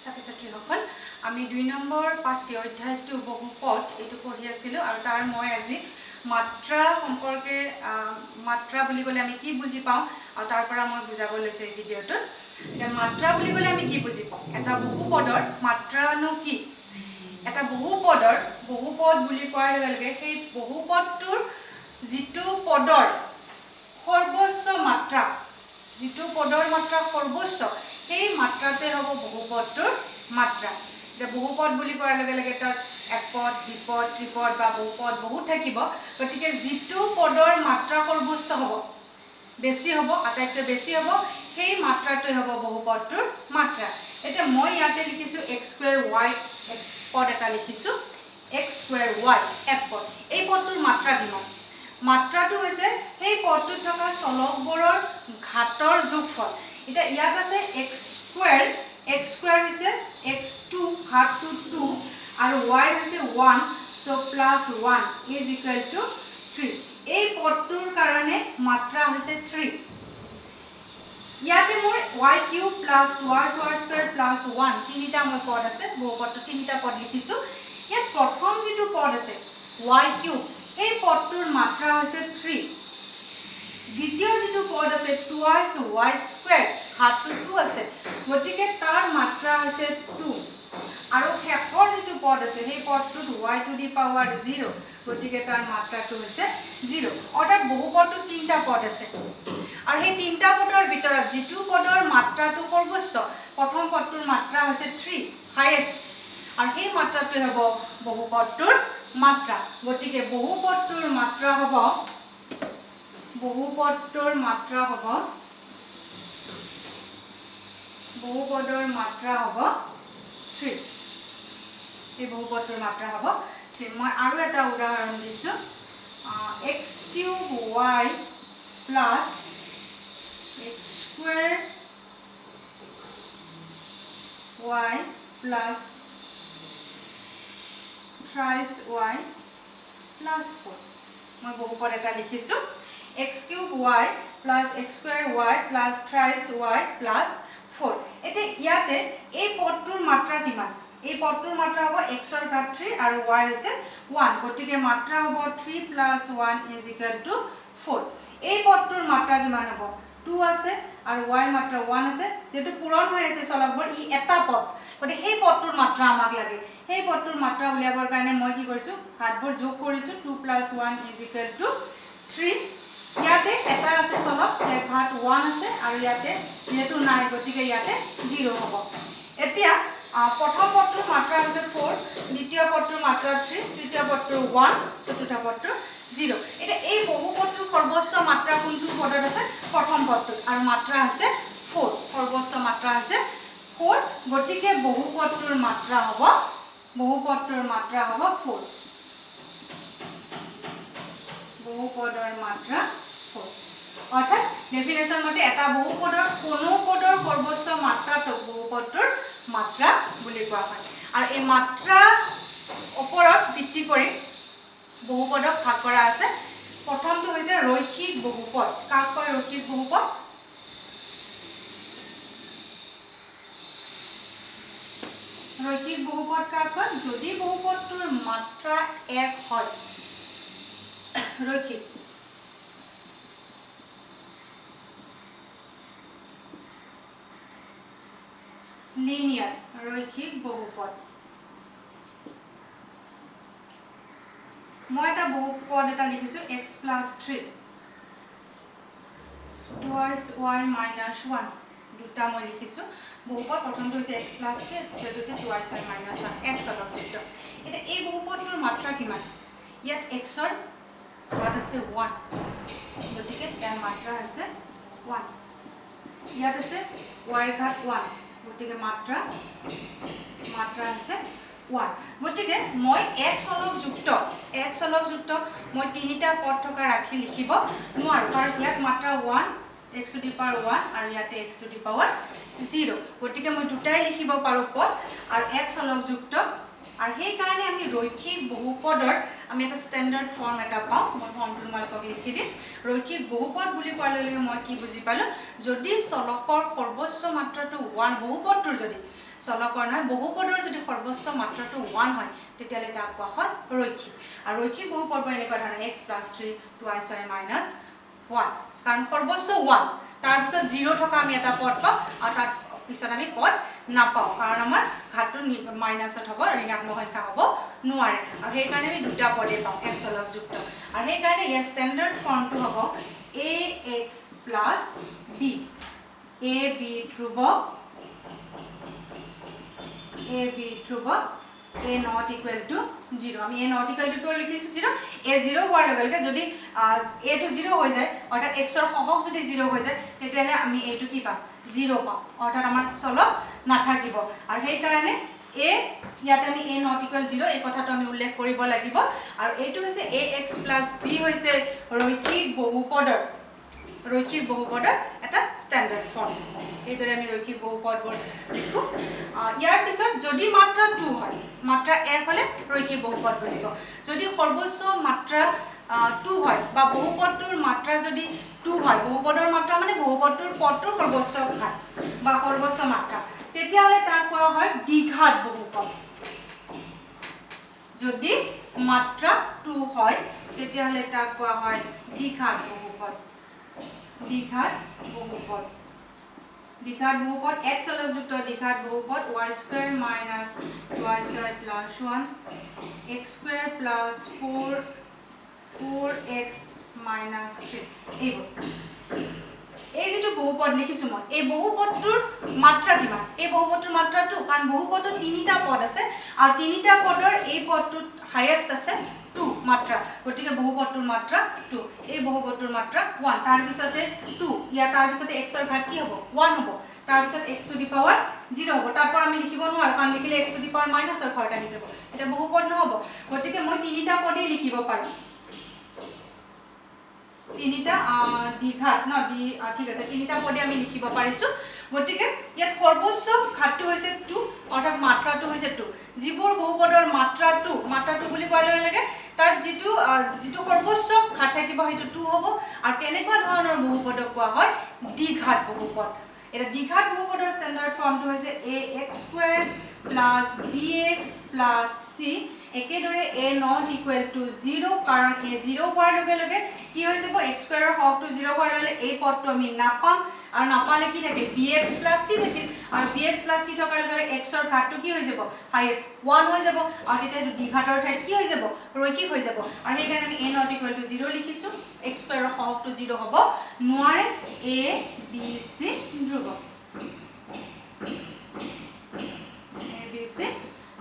ছাত্ৰ ছাত্ৰীসকল, আমি 2 নম্বৰ পাঠটি অধ্যায়টো বহুপদ এইটো পঢ়ি আছিলোঁ আৰু তাৰ মই আজি মাত্ৰা সম্পৰ্কে, মাত্ৰা বুলি ক'লে আমি কি বুজি পাওঁ আৰু তাৰ পৰা মই বুজাব লৈছোঁ এই ভিডিঅ'টোত। এতিয়া মাত্ৰা বুলি ক'লে আমি কি বুজি পাওঁ? এটা বহুপদৰ মাত্ৰানো কি? এটা বহুপদৰ বহুপদ বুলি কোৱাৰ লগে লগে সেই বহুপদটোৰ যিটো পদৰ সৰ্বোচ্চ মাত্ৰা, যিটো পদৰ মাত্ৰা সৰ্বোচ্চ, সেই মাত্ৰাটোৱে হ'ব বহুপদটোৰ মাত্ৰা। এতিয়া বহুপদ বুলি কোৱাৰ লগে লগে তাত এক পদ, দ্বিপদ, ত্ৰিপদ বা বহুপদ বহুত থাকিব। গতিকে যিটো পদৰ মাত্ৰা সৰ্বোচ্চ হ'ব, বেছি হ'ব, আটাইতকৈ বেছি হ'ব, সেই মাত্ৰাটোৱে হ'ব বহুপদটোৰ মাত্ৰা। এতিয়া মই ইয়াতে লিখিছোঁ এক্স স্কুৱেৰ ৱাই, এক পদ এটা লিখিছোঁ, এক্স স্কুৱেৰ ৱাই এক পদ। এই পদটোৰ মাত্ৰা কিমান? মাত্ৰাটো হৈছে সেই পদটোত থকা চলকবোৰৰ ঘাতৰ যোগফল। এতিয়া ইয়াত আছে এক্স স্কুৱেৰ, এক্স স্কুৱেৰ হৈছে এক্স টু, ঘাতটো টু আৰু ৱাই হৈছে one, so plus one is equal to three. এই পদটোৰ কাৰণে মাত্ৰা হৈছে থ্ৰী। ইয়াতে মোৰ y cube plus twice y square plus one, তিনিটা মই পদ আছে, বহুপদটো তিনিটা পদ লিখিছোঁ। ইয়াত প্ৰথম যিটো পদ আছে ৱাই কিউব, সেই পদটোৰ মাত্ৰা হৈছে থ্ৰী। দ্বিতীয় যিটো পদ আছে টুৱাইছ ৱাই স্কুৱেৰ, ঘাতটো টু আছে, গতিকে তাৰ মাত্ৰা হৈছে টু। আৰু শেষৰ যিটো পদ আছে সেই পদটোত y to the power zero, গতিকে তাৰ মাত্ৰাটো হৈছে জিৰ'। অৰ্থাৎ বহুপদটোত তিনিটা পদ আছে আৰু সেই তিনিটা পদৰ ভিতৰত যিটো পদৰ মাত্ৰাটো সৰ্বোচ্চ, প্ৰথম পদটোৰ মাত্ৰা হৈছে থ্ৰী, হায়েষ্ট, আৰু সেই মাত্ৰাটোৱে হ'ব বহুপদটোৰ মাত্ৰা। গতিকে বহুপদটোৰ মাত্ৰা হ'ব, বহুপদটোৰ মাত্ৰা হ'ব, বহুপদৰ মাত্ৰা হ'ব থ্ৰী। এই বহুপদটোৰ মাত্ৰা হ'ব থ্ৰী। মই আৰু এটা উদাহৰণ দিছোঁ, x cube y plus x square y plus thrice y plus four. মই বহুপদ এটা লিখিছোঁ, x cube y plus x square y plus thrice y plus four. এতিয়া ইয়াতে এই পদটোৰ মাত্ৰা কিমান? এই পদটোৰ মাত্ৰা হ'ব এক্সৰ ঘাত থ্ৰী আৰু ৱাই হৈছে ওৱান, গতিকে মাত্ৰা হ'ব three plus one is equal to four. এই পদটোৰ মাত্ৰা কিমান হ'ব? টু আছে আৰু ৱাইৰ মাত্ৰা ওৱান আছে, যিহেতু পূৰণ হৈ আছে চলকবোৰ, ই এটা পদ, গতিকে সেই পদটোৰ মাত্ৰা আমাক লাগে। সেই পদটোৰ মাত্ৰা উলিয়াবৰ কাৰণে মই কি কৰিছোঁ, ঘাতবোৰ যোগ কৰিছোঁ, two plus one is equal to three. ইয়াতে এটা আছে চলক, ইয়াৰ ঘাত ওৱান আছে আৰু ইয়াতে যিহেতু নাই, গতিকে ইয়াতে জিৰ' হ'ব। এতিয়া প্ৰথম পদটোৰ মাত্ৰা হৈছে ফ'ৰ, দ্বিতীয় পদটোৰ মাত্ৰা থ্ৰী, তৃতীয় পদটোৰ ওৱান, চতুৰ্থ পদটোৰ জিৰ'। এতিয়া এই বহুপদটোৰ সৰ্বোচ্চ মাত্ৰা কোনটো পদত আছে? প্ৰথম পদটোত, আৰু মাত্ৰা হৈছে ফ'ৰ, সৰ্বোচ্চ মাত্ৰা হৈছে ফ'ৰ। গতিকে বহুপদটোৰ মাত্ৰা হ'ব, বহুপদটোৰ মাত্ৰা হ'ব ফ'ৰ, বহুপদৰ মাত্ৰা ফ'ৰ। অৰ্থাৎ ডেফিনেশ্যন মতে এটা বহুপদৰ কোনো পদৰ সৰ্বোচ্চ মাত্ৰাটোক বহুপদটোৰ মাত্ৰা বুলি কোৱা হয়। আৰু এই মাত্ৰা ওপৰত ভিত্তি কৰি বহুপদক ভাগ কৰা আছে। প্ৰথমটো হৈছে ৰৈখিক বহুপদ। কাক কয় ৰৈখিক বহুপদ? ৰৈখিক বহুপদ কাক কয়? যদি বহুপদটোৰ মাত্ৰা এক হয়, ৰৈখিক লিনিয়াৰ ৰৈখিক বহুপদ। মই এটা বহুপদ এটা লিখিছোঁ, x plus three twice y minus one, দুটা মই লিখিছোঁ বহুপদ। প্ৰথমটো হৈছে এক্স প্লাছ থ্ৰী, দ্বিতীয়টো হৈছে টুৱাইছ ৱাই মাইনাছ ওৱান, এক চলকযুক্ত। এতিয়া এই বহুপদটোৰ মাত্ৰা কিমান? ইয়াত এক্সৰ ঘাত আছে ওৱান, গতিকে ইয়াৰ মাত্ৰা হৈছে ওৱান। ইয়াত আছে ৱাইৰ ঘাত ওৱান, গতিকে মাত্ৰা মাত্ৰা হৈছে ওৱান। গতিকে মই এক চলকযুক্ত, এক চলকযুক্ত মই তিনিটা পদ থকা ৰাশি লিখিব নোৱাৰোঁ, কাৰণ ইয়াত মাত্ৰা one, x to the power one আৰু ইয়াতে x to the power zero'. গতিকে মই দুটাই লিখিব পাৰোঁ পদ আৰু এক চলকযুক্ত, আৰু সেইকাৰণে আমি ৰৈখিক বহুপদৰ আমি এটা ষ্টেণ্ডাৰ্ড ফৰ্ম এটা পাওঁ। মই ফৰ্মটো তোমালোকক লিখি দিম। ৰৈখিক বহুপদ বুলি কোৱাৰ লগে লগে মই কি বুজি পালোঁ? যদি চলকৰ সৰ্বোচ্চ মাত্ৰাটো ওৱান, বহুপদটোৰ যদি চলকৰ নহয়, বহুপদৰ যদি সৰ্বোচ্চ মাত্ৰাটো 1 হয় তেতিয়াহ'লে তাক কোৱা হয় ৰৈখিক। আৰু ৰৈখিক বহুপদবোৰ এনেকুৱা ধৰণৰ x plus 3 twice y minus 1, কাৰণ সৰ্বোচ্চ 1, তাৰপিছত 0 থকা আমি এটা পদ পাওঁ আৰু তাৰ পিছত আমি পদ নাপাওঁ, কাৰণ আমাৰ ঘাতটো মাইনাছত হ'ব, ঋণাত্মক সংখ্যা হ'ব নোৱাৰে, আৰু সেইকাৰণে আমি দুটা পদেই পাওঁ এক চলকযুক্ত। আৰু সেইকাৰণে ইয়াৰ ষ্টেণ্ডাৰ্ড ফৰ্মটো হ'ব a x plus b, a b ধ্ৰুৱক, এ বি ধ্ৰুৱক, a not equal to 0। আমি এ not equal to কিয় লিখিছোঁ 0? এ 0 হোৱাৰ লগে লগে যদি এটো 0 হৈ যায়, অৰ্থাৎ এক্সৰ সহগ যদি 0 হৈ যায়, তেতিয়াহ'লে আমি এইটো কি পাম? 0 পাম, অৰ্থাৎ আমাৰ চলক নাথাকিব। আৰু সেইকাৰণে এ ইয়াত আমি এ not equal 0 এই কথাটো আমি উল্লেখ কৰিব লাগিব। আৰু এইটো হৈছে এ এক্স প্লাছ বি হৈছে ৰৈখিক বহুপদৰ এটা ষ্টেণ্ডাৰ্ড ফৰ্ম। এইদৰে আমি ৰৈখিক বহুপদবোৰ লিখোঁ। ইয়াৰ পিছত যদি মাত্ৰা 2 হয়, মাত্ৰা 1 হ'লে ৰৈখিক বহুপদ বুলি কওঁ। যদি সৰ্বোচ্চ মাত্ৰা 2 হয় বা বহুপদটোৰ মাত্ৰা যদি 2 হয়, বহুপদৰ মাত্ৰা মানে বহুপদটোৰ পদটোৰ সৰ্বোচ্চ ঘাত বা সৰ্বোচ্চ মাত্ৰা, তেতিয়াহ'লে তাক কোৱা হয় দ্বিঘাত বহুপদ। যদি মাত্ৰা 2 হয় তেতিয়াহ'লে তাক কোৱা হয় দ্বিঘাত বহুপদ। দ্বিঘাত বহুপদ, দ্বিঘাত বহুপদ এক চলকযুক্ত দ্বিঘাত বহুপদ y square minus twice y plus 1 x square plus 4 x minus 3, এইবোৰ। এই যিটো বহুপদ লিখিছোঁ মই, এই বহুপদটোৰ মাত্ৰা কিমান? এই বহুপদটোৰ মাত্ৰা 2, কাৰণ বহুপদটোত তিনিটা পদ আছে আৰু তিনিটা পদৰ এই পদটোত হায়েষ্ট আছে 2 মাত্ৰা, গতিকে বহুপদটোৰ মাত্ৰা 2। এই বহুপদটোৰ মাত্ৰা 1, তাৰপিছতে 2, ইয়াৰ তাৰপিছতে এক্সৰ ঘাত কি হ'ব? 1 হ'ব, তাৰপিছত x to the power 0 হ'ব। তাৰ পৰা আমি লিখিব নোৱাৰোঁ, কাৰণ লিখিলে এক্স টু the power মাইনাছৰ ঘৰত আহি যাব, এতিয়া বহুপদ নহ'ব। গতিকে মই তিনিটা পদেই লিখিব পাৰোঁ, তিনিটা দ্বিঘাত ন দ্বি ঠিক আছে, তিনিটা পদে আমি লিখিব পাৰিছোঁ। গতিকে ইয়াত সৰ্বোচ্চ ঘাতটো হৈছে 2, অৰ্থাৎ মাত্ৰাটো হৈছে 2। যিবোৰ বহুপদৰ মাত্ৰা 2, মাত্ৰা 2 বুলি কোৱাৰ লগে লগে তাত যিটো সৰ্বোচ্চ ঘাত থাকিব সেইটো 2 হ'ব, আৰু তেনেকুৱা ধৰণৰ বহুপদক কোৱা হয় দ্বিঘাত বহুপদ। এতিয়া দ্বিঘাত বহুপদৰ ষ্টেণ্ডাৰ্ড ফৰ্মটো হৈছে a x square plus b x plus c। একেদৰে a not equal to 0, কাৰণ এ 0 হোৱাৰ লগে লগে কি হৈ যাব? এক্স স্কুৱেৰৰ সহগটো 0 হোৱাৰ লগে লগে এই পদটো আমি নাপাম, আৰু নাপালে কি থাকিল? বি এক্স প্লাছ চি থাকিল, আৰু বি এক্স প্লাছ চি থকাৰ লগে লগে এক্সৰ ঘাতটো কি হৈ যাব? হাইয়েষ্ট 1 হৈ যাব, আৰু তেতিয়া এইটো দ্বিঘাতৰ ঠাইত কি হৈ যাব? ৰৈখিক হৈ যাব। আৰু সেইকাৰণে আমি a not equal to 0 লিখিছোঁ। এক্স স্কুৱেৰৰ সহগটো 0 হ'ব নোৱাৰে। এ বি চি ধ্ৰুৱক, এ বি চি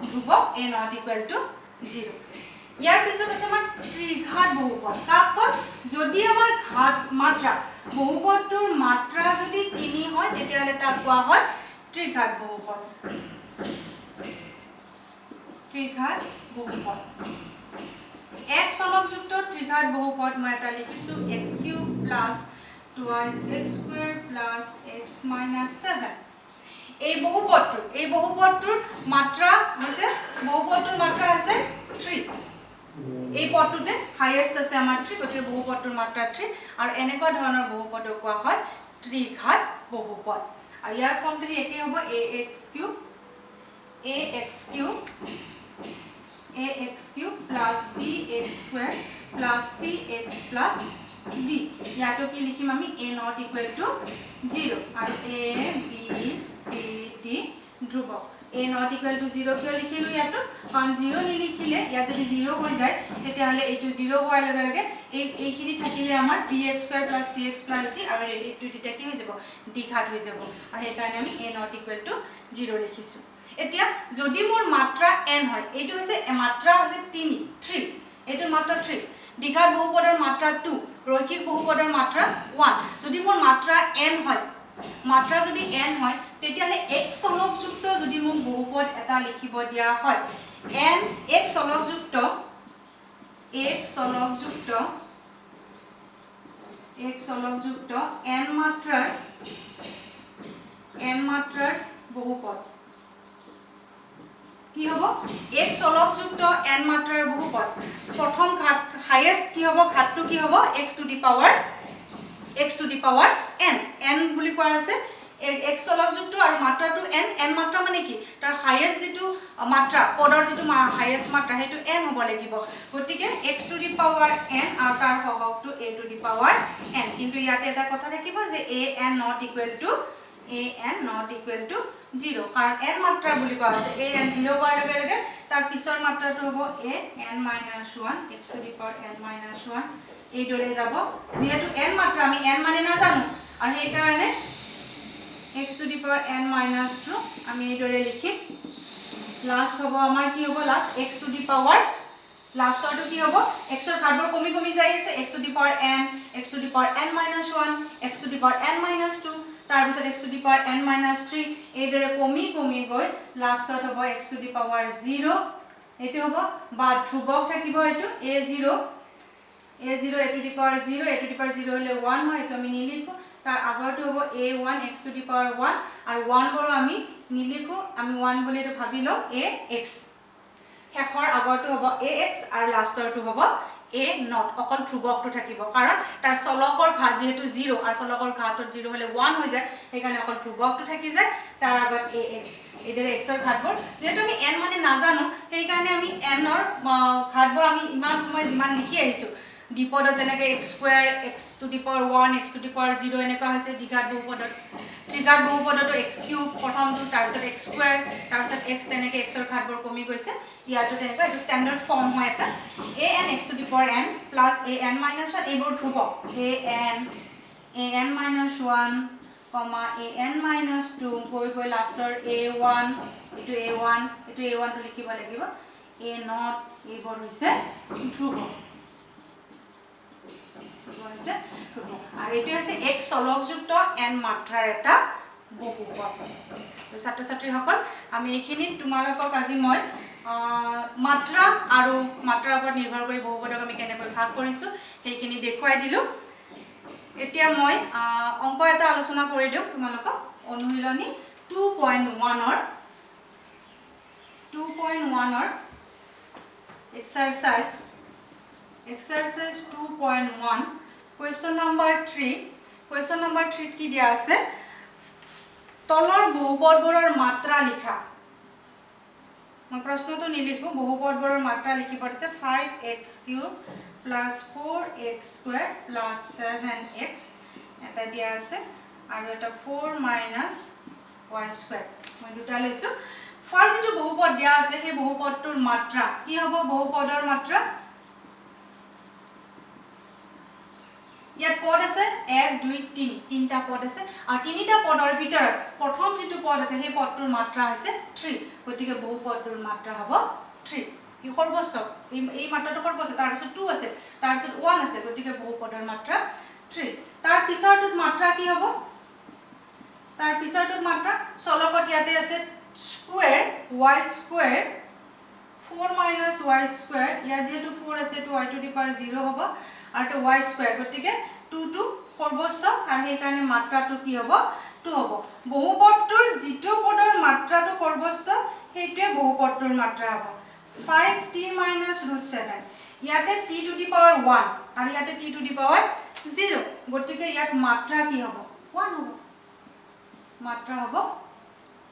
ধ্ৰুৱক, a not equal to 0। ইয়াৰ পিছত আছে আমাৰ ত্ৰিঘাত বহুপদ। কাক কয়? যদি আমাৰ ঘাত মাত্ৰা, বহুপদটোৰ মাত্ৰা যদি 3 হয় তেতিয়াহ'লে তাক কোৱা হয় ত্ৰিঘাত বহুপদ। ত্ৰিঘাত বহুপদ, এক চলকযুক্ত ত্ৰিঘাত বহুপদ মই এটা লিখিছোঁ, x cube plus twice x square plus x minus 7। এই বহুপদটোৰ মাত্ৰা হৈছে, বহুপদটোৰ মাত্ৰা হৈছে 3। এই পদটোতে হাইয়েষ্ট আছে আমাৰ 3, গতিকে বহুপদটোৰ মাত্ৰা 3, আৰু এনেকুৱা ধৰণৰ বহুপদক কোৱা হয় ত্ৰিঘাত বহুপদ। আৰু ইয়াৰ ফৰ্মটো সেই একেই হ'ব, a x cube, a x cube plus b x square plus c x plus d। ইয়াতো কি লিখিম আমি? A not equal to 0 আৰু এ বি চি ডি ধ্ৰুৱক। A not equal to 0 কিয় লিখিলোঁ ইয়াতো? কাৰণ 0 নিলিখিলে ইয়াত যদি 0 হৈ যায় তেতিয়াহ'লে এইটো 0 হোৱাৰ লগে লগে এইখিনি থাকিলে আমাৰ b x square plus c x plus d, আৰু এইটো তেতিয়া কি হৈ যাব? দ্বিঘাত হৈ যাব, আৰু সেইকাৰণে আমি a not equal to 0 লিখিছোঁ। এতিয়া যদি মোৰ মাত্ৰা এন হয়, এইটো হৈছে মাত্ৰা হৈছে 3, 3, এইটোৰ মাত্ৰা 3, দ্বিঘাত বহুপদৰ মাত্ৰা 2, ৰৈখিক বহুপদৰ মাত্ৰা 1। যদি মোৰ মাত্ৰা এন হয়, মাত্ৰা যদি এন হয়, তেতিয়াহ'লে এক্স চলকযুক্ত যদি মোক বহুপদ এটা লিখিব দিয়া হয়, এন এক্স চলকযুক্ত, এক্স চলকযুক্ত, এক্স চলকযুক্ত এন মাত্ৰাৰ বহুপদ কি হ'ব? এক চলকযুক্ত এন মাত্ৰাৰ বহুপদ, প্ৰথম ঘাত হাইয়েষ্ট কি হ'ব? ঘাতটো কি হ'ব? X to the power n। N বুলি কোৱা আছে। এক্স চলকযুক্ত আৰু মাত্ৰাটো এন। এন মাত্ৰা মানে কি? তাৰ হায়েষ্ট যিটো মাত্ৰা, পদৰ যিটো হায়েষ্ট মাত্ৰা, সেইটো এন হ'ব লাগিব। গতিকে x to the power n আৰু তাৰ সহগটো a to the power n। কিন্তু ইয়াতে এটা কথা থাকিব যে a n not equal to zero', কাৰণ এন মাত্ৰা বুলি কোৱা হৈছে। এ এন জিৰ' হোৱাৰ লগে লগে তাৰ পিছৰ মাত্ৰাটো হ'ব a n minus one, x to the power n minus one, এইদৰে যাব। যিহেতু এন মাত্ৰা, আমি এন মানে নাজানো আৰু সেইকাৰণে x to the power n minus two আমি এইদৰে লিখিম। লাষ্ট হ'ব আমাৰ কি হ'ব? Last x to the power, লাষ্টৰটো কি হ'ব? এক্সৰ ঘাতবোৰ কমি কমি যাই আছে। X to the power n, x to the power n minus one, x to the power n minus two, তাৰপিছত x to the power n minus three, এইদৰে কমি কমি গৈ লাষ্টত হ'ব x to the power zero'। এইটো হ'ব বা ধ্ৰুৱক থাকিব এইটো a zero', a zero, a to the power zero'। A to the power zero' হ'লে ওৱান হয়, এইটো আমি নিলিখোঁ। তাৰ আগৰটো হ'ব a one, x to the power one, আৰু ওৱান বাৰু আমি নিলিখোঁ, আমি ওৱান বুলি এইটো ভাবি লওঁ। এ এক্স, শেষৰ আগৰটো হ'ব এ এক্স আৰু লাষ্টৰটো হ'ব এ not. অকল ধ্ৰুৱকটো থাকিব, কাৰণ তাৰ চলকৰ ঘাত যিহেতু জিৰ' আৰু চলকৰ ঘাতত জিৰ' হ'লে ওৱান হৈ যায়, সেইকাৰণে অকল ধ্ৰুৱকটো থাকি যায়, তাৰ আগত এ এক্স। এইদৰে এক্সৰ ঘাতবোৰ, যিহেতু আমি এন মানে নাজানো, সেইকাৰণে আমি এনৰ ঘাতবোৰ আমি ইমান সময় যিমান লিখি আহিছোঁ, দ্বিপদত যেনেকৈ x square, x to the power one, x to the power zero' এনেকুৱা হৈছে দ্বিঘাত বহুপদত। ত্ৰিঘাত বহুপদতো এক্স কিউব প্ৰথমটো, তাৰপিছত এক্স স্কুৱেৰ, তাৰপিছত এক্স, তেনেকৈ এক্সৰ ঘাতবোৰ কমি গৈছে। ইয়াতো তেনেকুৱা, এইটো ষ্টেণ্ডাৰ্ড ফৰ্ম হয় এটা। A n x to the power n plus a n minus one, এইবোৰ ধ্ৰুৱক। A n, a n minus one comma a n minus two গৈ গৈ লাষ্টৰ এ ওৱান, এইটো এ ওৱান, এইটো এ ওৱানটো লিখিব লাগিব, এ not, এইবোৰ হৈছে ধ্ৰুৱক। এইবোৰ হৈছে ধ্ৰুৱক আৰু এইটো হৈছে এক চলকযুক্ত এন মাত্ৰাৰ এটা বহুপদ। তো ছাত্ৰ ছাত্ৰীসকল, আমি এইখিনিত তোমালোকক আজি মই মাত্ৰা আৰু মাত্ৰাৰ ওপৰত নিৰ্ভৰ কৰি বহুপদক আমি কেনেকৈ ভাগ কৰিছোঁ, সেইখিনি দেখুৱাই দিলোঁ। এতিয়া মই অংক এটা আলোচনা কৰি দিওঁ তোমালোকক। অনুশীলনী 2.1ৰ, 2.1ৰ exercise 2.1, question number 3। Question number থ্ৰীত কি দিয়া আছে? তলৰ বহুপদবোৰৰ মাত্ৰা লিখা। মই প্ৰশ্নটো নিলিখোঁ। বহুপদবোৰৰ মাত্ৰা লিখিব দিছে। Five x cube plus four x square plus seven x এটা দিয়া আছে আৰু এটা ফ'ৰ মাইনাছ ৱাই স্কুৱেৰ। মই দুটা লৈছোঁ। ফাৰ্ষ্ট যিটো বহুপদ দিয়া আছে, সেই বহুপদটোৰ মাত্ৰা কি হ'ব? বহুপদৰ মাত্ৰা, ইয়াত পদ আছে এক, দুই, তিনি, তিনিটা পদ আছে আৰু তিনিটা পদৰ ভিতৰত প্ৰথম যিটো পদ আছে, সেই পদটোৰ মাত্ৰা হৈছে থ্ৰী। গতিকে বহুপদটোৰ মাত্ৰা হ'ব থ্ৰী। ই সৰ্বোচ্চ, এই মাত্ৰাটো সৰ্বোচ্চ। তাৰপিছত টু আছে, তাৰপিছত ওৱান আছে। গতিকে বহুপদৰ মাত্ৰা থ্ৰী। তাৰ পিছৰটোত মাত্ৰা কি হ'ব? তাৰ পিছৰটোত মাত্ৰা চলকত ইয়াতে আছে square, y square, four minus y square। ইয়াত যিহেতু ফ'ৰ আছে, এইটো y to the power zero' হ'ব আৰু এইটো ৱাই স্কুৱেৰ। গতিকে টুটো সৰ্বোচ্চ আৰু সেইকাৰণে মাত্ৰাটো কি হ'ব? টু হ'ব। বহুপদটোৰ যিটো পদৰ মাত্ৰাটো সৰ্বোচ্চ, সেইটোৱে বহুপদটোৰ মাত্ৰা হ'ব। Five t minus root seven, ইয়াতে t to the power one আৰু ইয়াতে t to the power zero'। গতিকে ইয়াত মাত্ৰা কি হ'ব? ওৱান হ'ব। মাত্ৰা হ'ব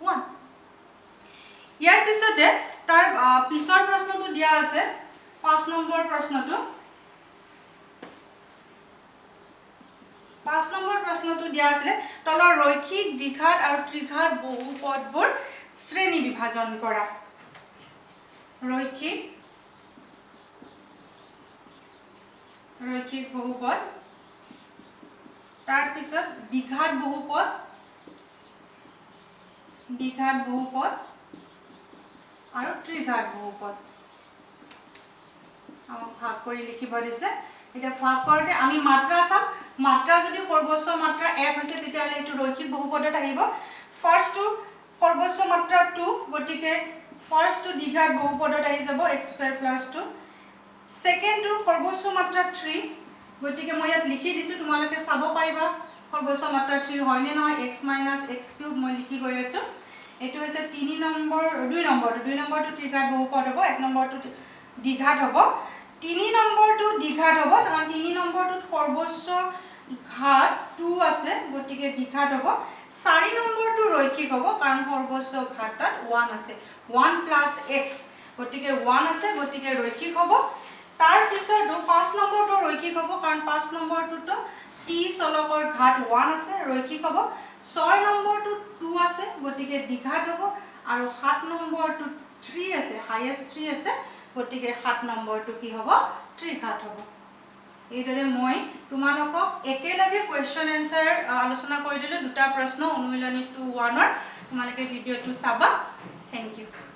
ওৱান। ইয়াৰ পিছতে তাৰ পিছৰ প্ৰশ্নটো দিয়া আছে, 5 নম্বৰ প্ৰশ্নটো। 5 নম্বৰ প্ৰশ্নটো দিয়া আছিলে, তলৰ ৰৈখিক দ্বিঘাত আৰু ত্ৰিঘাত বহুপদবোৰ শ্ৰেণী বিভাজন কৰা। ৰৈখিক বহুপদ, তাৰপিছত দ্বিঘাত বহুপদ, দ্বিঘাত বহুপদ আৰু ত্ৰিঘাত বহুপদ আমাক ভাগ কৰি লিখিব দিছে। এতিয়া ভাগ কৰোঁতে আমি মাত্ৰা চাম। মাত্ৰা যদি সৰ্বোচ্চ মাত্ৰা এক হৈছে, তেতিয়াহ'লে এইটো ৰৈখিক বহুপদত আহিব। ফাৰ্ষ্টটো সৰ্বোচ্চ মাত্ৰা টু, গতিকে ফাৰ্ষ্টটো দ্বিঘাত বহুপদত আহি যাব, এক্স স্কুৱেৰ প্লাছ টু। ছেকেণ্ডটোৰ সৰ্বোচ্চ মাত্ৰা থ্ৰী, গতিকে মই ইয়াত লিখি দিছোঁ, তোমালোকে চাব পাৰিবা সৰ্বোচ্চ মাত্ৰা থ্ৰী হয়নে নহয়। এক্স মাইনাছ এক্স কিউব মই লিখি গৈ আছোঁ। এইটো হৈছে 3 নম্বৰ, 2 নম্বৰটো। 2 নম্বৰটো ত্ৰিঘাত বহুপদ হ'ব, 1 নম্বৰটো দ্বিঘাত হ'ব। 3 নম্বৰটো দ্বিঘাত হ'ব, কাৰণ 3 নম্বৰটোত সৰ্বোচ্চ ঘাত টু আছে, গতিকে দ্বিঘাত হ'ব। চাৰি নম্বৰটো ৰৈখিক হ'ব, কাৰণ সৰ্বোচ্চ ঘাত তাত ওৱান আছে, ওৱান প্লাছ এক্স, গতিকে ওৱান আছে, গতিকে ৰৈখিক হ'ব। তাৰপিছতো পাঁচ নম্বৰটো ৰৈখিক হ'ব, কাৰণ পাঁচ নম্বৰটোতো টি চলকৰ ঘাত ওৱান আছে, ৰৈখিক হ'ব। ছয় নম্বৰটোত টু আছে, গতিকে দ্বিঘাত হ'ব। আৰু সাত নম্বৰটোত থ্ৰী আছে, হায়েষ্ট থ্ৰী আছে, গতিকে সাত নম্বৰটো কি হ'ব? ত্ৰিঘাত হ'ব। এইদৰে মই তোমালোকক একেলগে কুৱেশ্যন এনচাৰ আলোচনা কৰি দিলোঁ, দুটা প্ৰশ্ন অনুশীলনী 2.1ৰ। তোমালোকে ভিডিঅ'টো চাবা। Thank you.